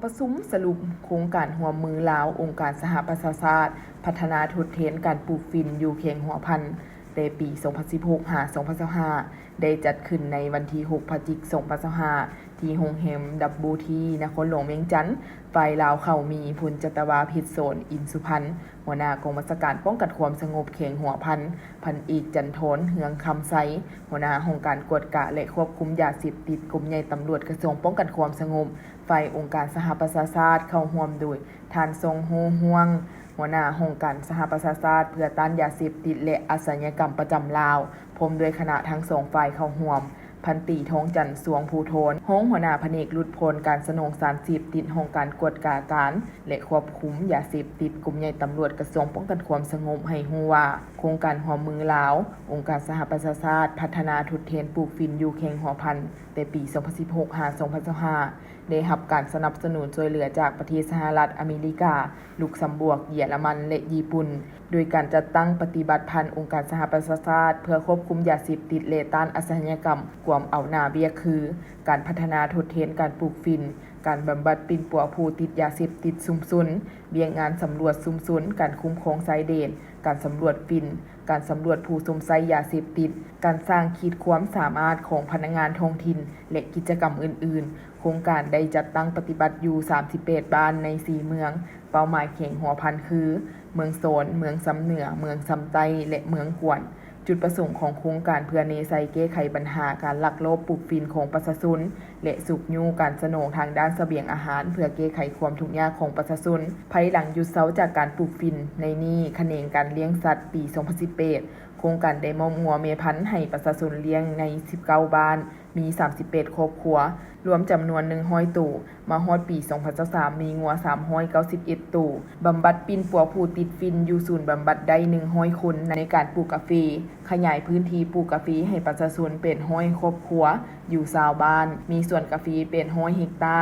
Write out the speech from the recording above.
ປະຊຸມສະຫຼຸບໂຄງການຮ່ວມມືລາວ ອົງການສະຫະປະຊາຊາດ ພັດທະນາທົດແທນການປູກຝິ່ນຢູ່ແຂວງຫົວພັນ ແຕ່ປີສອງພັນສິບຫົກ ຫາ ສອງພັນຊາວຫ້າ ໄດ້ຈັດຂຶ້ນໃນວັນທີຫົກ ພະຈິກ ສອງພັນຊາວຫ້າ ທີ່ໂຮງແຮມດັບເບິນທີ ນະຄອນຫຼວງວຽງຈັນ. ຝ່າຍລາວເຂົ້າມີ ພົນຈັດຕະວາ ເພັດສອນ ອິນສຸພັນ ຫົວໜ້າກອງບັນຊາການປ້ອງກັນຄວາມສະຫງົບແຂວງຫົວພັນ, ພັນເອກ ຈັນທອນ ເຮືອງຄຳໄຊ ຫົວໜ້າຫ້ອງການກວດກາ ແລະ ຄວບຄຸມຢາເສບຕິດ ກົມໃຫຍ່ຕຳຫຼວດ ກະຊວງປ້ອງກັນຄວາມສະຫງົບ. ຝ່າຍອົງການສະຫະປະຊາຊາດເຂົ້າຮ່ວມໂດຍ ທ່ານ ຊອງ ໂຮ ຮ່ວງ ຫົວໜ້າຫ້ອງການສະຫະປະຊາຊາດເພື່ອຕ້ານຢາເສບຕິດ ແລະ ອາຊະຍາກຳປະຈຳລາວ ພ້ອມດ້ວຍຄະນະທັງສອງຝ່າຍເຂົ້າຮ່ວມ, ພັນຕີ ທອງຈັນ ຊວງພູທອນ ຮອງຫົວໜ້າພະແນກຫຼຸດຜ່ອນການສະໜອງສານເສບຕິດ ຫ້ອງການກວດກາການ ແລະ ຄວບຄຸມຢາເສບຕິດ ກົມໃຫຍ່ຕຳຫຼວດ ກະຊວງປ້ອງກັນຄວາມສະຫງົບ ໃຫ້ຮູ້ວ່າ ໂຄງການຮ່ວມມືລາວ ອົງການສະຫະປະຊາຊາດ ພັດທະນາທົດແທນປູກຝິ່ນຢູ່ແຂວງຫົວພັນ ແຕ່ປີສອງພັນສິບຫົກ ຫາ ສອງພັນຊາວຫ້າ ໄດ້ຮັບການສະໜັບສະໜູນຊ່ວຍເຫຼືອຈາກປະເທດສະຫະລັດອາເມລິກາ, ລຸກຊຳບວກ, ເຢຍລະມັນ ແລະ ຍີ່ປຸ່ນ, ໂດຍການຈັດຕັ້ງປະຕິບັດຜ່ານອົງການສະຫະປະຊາຊາດ ເພື່ອຄວບຄຸມຢາເສບຕິດ ແລະ ຕ້ານອາຊະຍາກຳ, ກວມເອົາໜ້າວຽກຄື ການພັດທະນາທົດແທນການປູກຝິ່ນ, ການບຳບັດປິ່ນປົວຜູ້ຕິດຢາເສບຕິດຊຸມຊົນ, ວຽກງານສຳຫຼວດຊຸມຊົນ, ການຄຸ້ມຄອງຊາຍແດນ, ການສຳຫຼວດຝິ່ນ, ການສຳຫຼວດຜູ້ຊົມໃຊ້ຢາເສບຕິດ, ການສ້າງຂີດຄວາມສາມາດຂອງພະນັກງານທ້ອງຖິ່ນ ແລະ ກິດຈະກຳອື່ນໆ. ໂຄງການໄດ້ຈັດຕັ້ງປະຕິບັດຢູ່ສາມສິບແປດບ້ານໃນສີ່ເມືອງເປົ້າໝາຍແຂວງຫົວພັນຄື ເມືອງຊອນ, ເມືອງຊຳເໜືອ, ເມືອງຊຳໃຕ້ ແລະ ເມືອງກວນ. ຈຸດປະສົງຂອງໂຄງການເພື່ອແນໃສ່ແກ້ໄຂບັນຫາການລັກລອບປູກຝິ່ນຂອງປະຊາຊົນ ແລະ ຊຸກຍູ້ການສະໜອງທາງດ້ານສະບຽງອາຫານ ເພື່ອແກ້ໄຂຄວາມທຸກຍາກຂອງປະຊາຊົນ. ພາຍຫຼັງຢຸດເຊົາຈາກການປູກຝິ່ນ, ໃນນີ້ຂະແໜງການລ້ຽງສັດປີສອງພັນສິບແປດ ໂຄງການໄດ້ມອບງົວແມ່ພັນໃຫ້ປະຊາຊົນລ້ຽງໃນສິບເກົ້າບ້ານ, ມີສາມສິບແປດຄອບຄົວ, ລວມຈຳນວນໜຶ່ງຮ້ອຍໂຕ. ມາຮອດປີສອງພັນຊາວສາມ ມີງົວສາມຮ້ອຍເກົ້າສິບເອັດໂຕ. ບຳບັດປິ່ນປົວຜູ້ຕິດຝິ່ນຢູ່ສູນບຳບັດໄດ້ໜຶ່ງຮ້ອຍຄົນໃນການປູກກາເຟ, ຂະຫຍາຍພື້ນທີ່ປູກກາເຟໃຫ້ປະຊາຊົນແປດຮ້ອຍຄອບຄົວ ຢູ່ຊາວບ້ານ, ມີສວນກາເຟແປດຮ້ອຍເຮັກຕາ,